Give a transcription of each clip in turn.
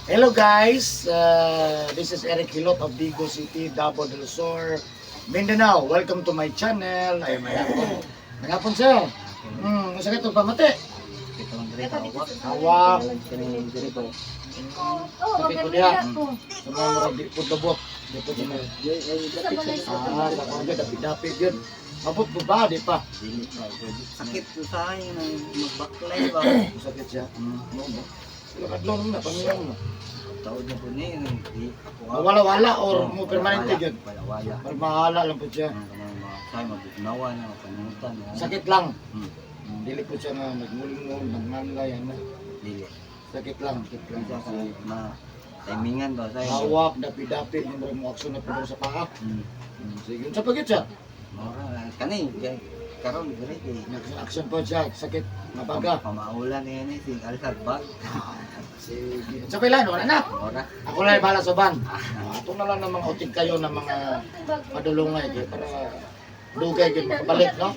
Hello guys, this is Eric Hilot of Digo City, Davao del Sur, Mindanao. Welcome to my channel. Ay, may hapon. May hapon, sir. Unsa ka itong pamati? Itong diri hawak. Hawak. Kining diri ba? Sakit ko diha. Sa mga murag di po dabot. Di po sa mga. Ah, sa mga dapi-dapi yun. Mabot po ba? Di pa. Dili pa. Sakit ko sa akin nang magbaklay ba. Sakit siya. No, ba? Sila kadlong na, panginoon na. Taod na po ni di ako. Wala-wala or mo permanente yun. Wala wala. Pero mahala lang po siya. Say mabugnawa na kanutan. Sakit lang. Hmm. Dili po siya na nagmuling-muling, nagnanlay, ano. Dili. Sakit lang, sakit lang. Isa sa ma timingan ba say. Hawak, dapi-dapi, yung mga mo aksyon na po sa paa. Sige, sa pagit siya. Mora kani kay karon diri kay Action po siya, sakit, mabaga. Pamaulan ni ni si alsag bag. Sige. Sa pila, wala na. Mora. Ako lang bahala sa van. Ato na lang ng mga utig kayo ng mga padulungay kay para dugay gyud makabalik, no?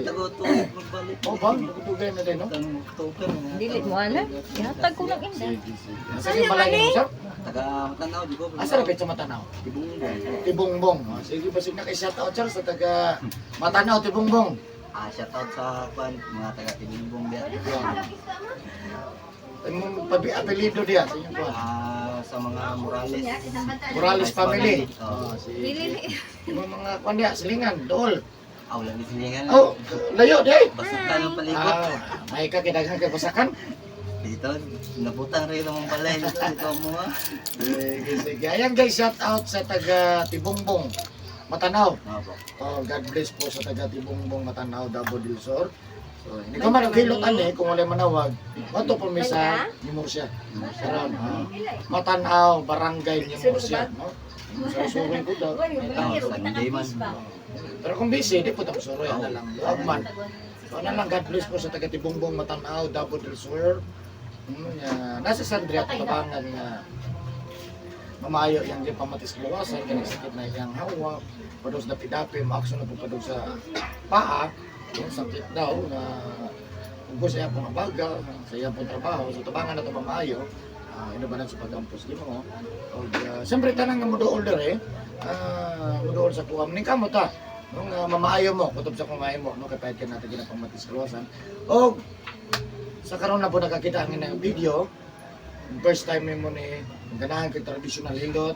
Tago tuig magbalik. Oh, ba? Dugay na din, no? October na. Dili mo ana. Ihatag ko lang inda. Sige, sige. Asa yung balay mo, sir? Taga Matanaw, di ba? Asa ra sa Matanaw? Tibungbong. Tibungbong. Sige, basig na kay shout out sir sa taga Matanaw, Tibungbong. Ah, shout out sa kwan, mga taga Tibungbong diya. Imong pabi apelyido diya sa inyong kuan. Ah, sa mga Morales. Morales family. Oh, Oh, sige. Imong mga kuan diya, silingan, dool. ah, wala ni silingan. Oh, layo di. Basakan ang palibot. Ah, may ka kidaghan kay basakan. Dito, nabutang rin ang balay dito. Dito mo ah. Sige, sige. Ayan guys, shout out sa taga Tibungbong, Matanaw. Opo. Oh, God bless po sa taga Tibungbong, Matanaw, Davao del Sur. So, hindi ko man hilotan eh kung wala manawag. Wato po mi sa New Murcia. Karon, Matanaw, Barangay New Murcia, no? Sa suroy ko daw. Oh, Sunday man. Pero kung busy, di po tapos suroy na lang. Luwag man. So, ano lang, God bless po sa taga Tibungbong, Matanaw, Davao del Sur. Nasa Sandria, Tabangan nga mamayo yang di pamatis kaluwasan, kaya nagsakit na iyang hawak, pados dapi-dapi, maakso na po pados sa paa, yung sakit daw na kung sa iyang pong abaga, sa iyang pong trabaho, so tabangan na ito mamayo, inubanan sa pag-ampos di mo. Og, siyempre, tanang nga mudool dere, mudool sa kuwam, ning kamo ta, nung mamaayo mo, kutob sa kumain mo, no, kay ka natin ginapamatis kaluwasan. Og, sa karon na po nakakita ang inang video, first time nimo ni ganahan kay traditional hilot,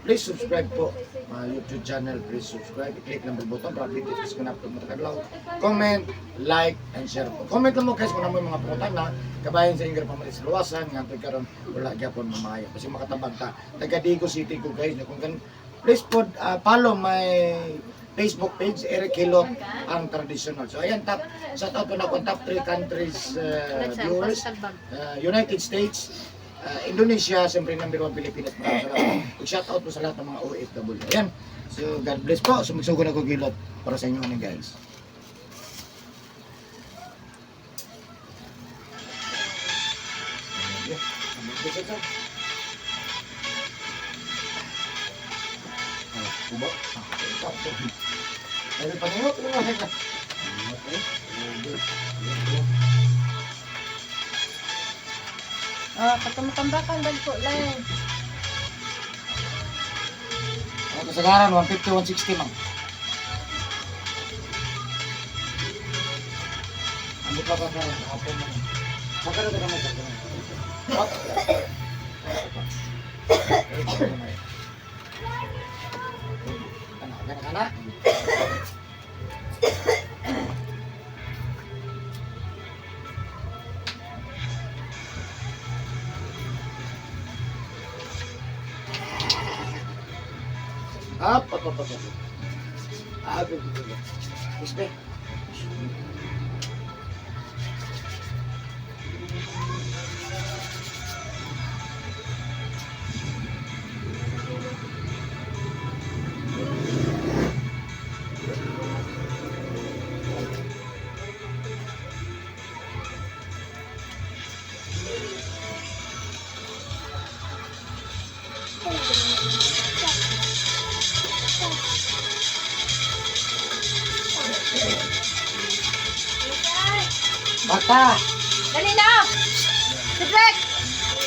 please subscribe po my YouTube channel. Please subscribe, i-click lang bell button para updated kasi kung upload mo takadlaw. Comment, like, and share po. Comment lang mo guys kung ano yung mga pangutana kabayan sa inyong pamalit sa luwasan nga antoy karon wala gyapon mamaya kasi makatabang ta taga Digo City ko guys na kung gan please po follow my Facebook page, Eric Hilot ang traditional. So ayan, top shout out po na akong top 3 countries viewers, United States, Indonesia, siyempre number 1 Pilipinas. Maraming salamat. Ug shout out po sa lahat ng mga OFW. Ayan. So God bless po. Sumigsugo na ko gilot para sa inyo ano guys. Uba. Ay, paningot mo na. Ah, katumutambakan dagko lang. Ang kasagaran, 150, 160 mang. Ang pa ka hapon man. Magkano ka naman sa Kana, kana, kana. Up, up, up, up, up. Ah, good, good, good. Isbe. Bata! Dali na. Cedric!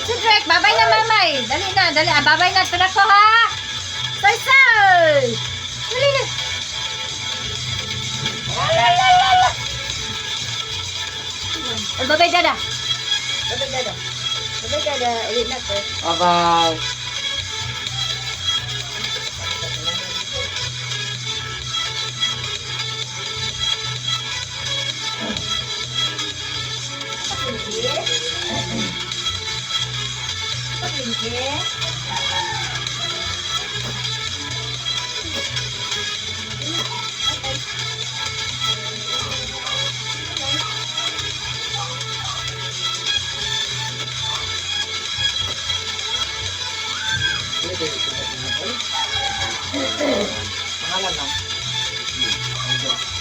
Cedric! Jake, babay na mamay. Dali na, dali. Ah, babay na. Tulak ko ha. Soy soy. Dali na. La, la, la, la, la. Oh, babay dada. Babay dada. Babay dada. Uwi na ko. Bye-bye. Pangalan lang.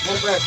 Gilbert.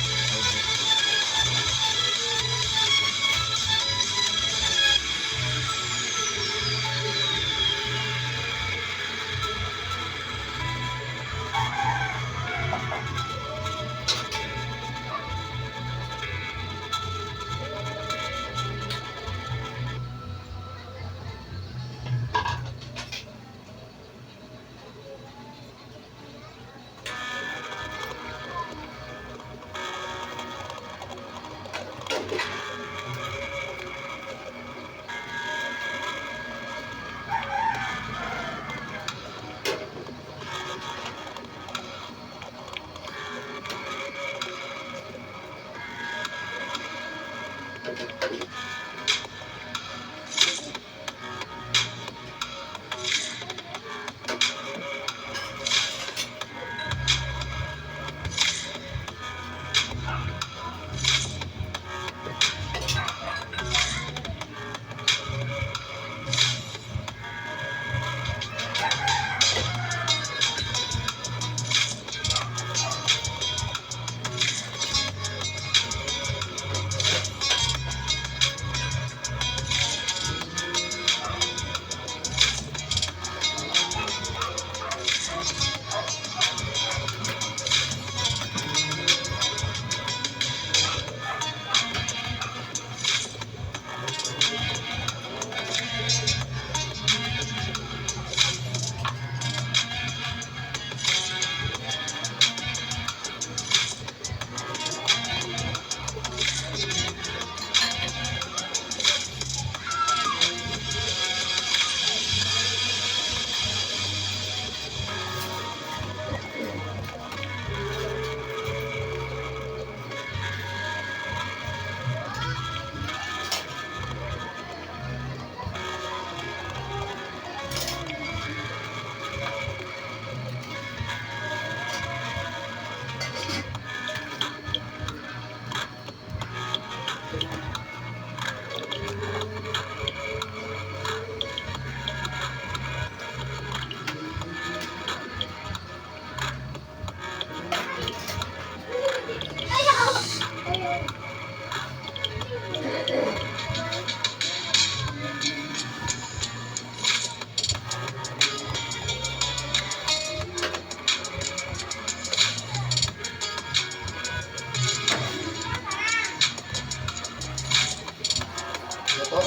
Ito.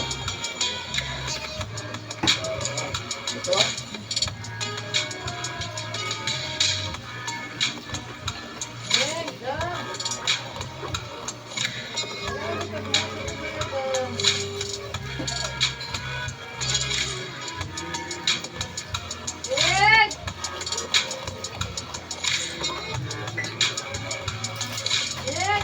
Ito. Jake! Jake!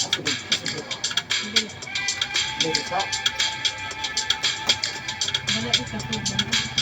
Asubig, asubig. Hindi sa. Wala ikaw.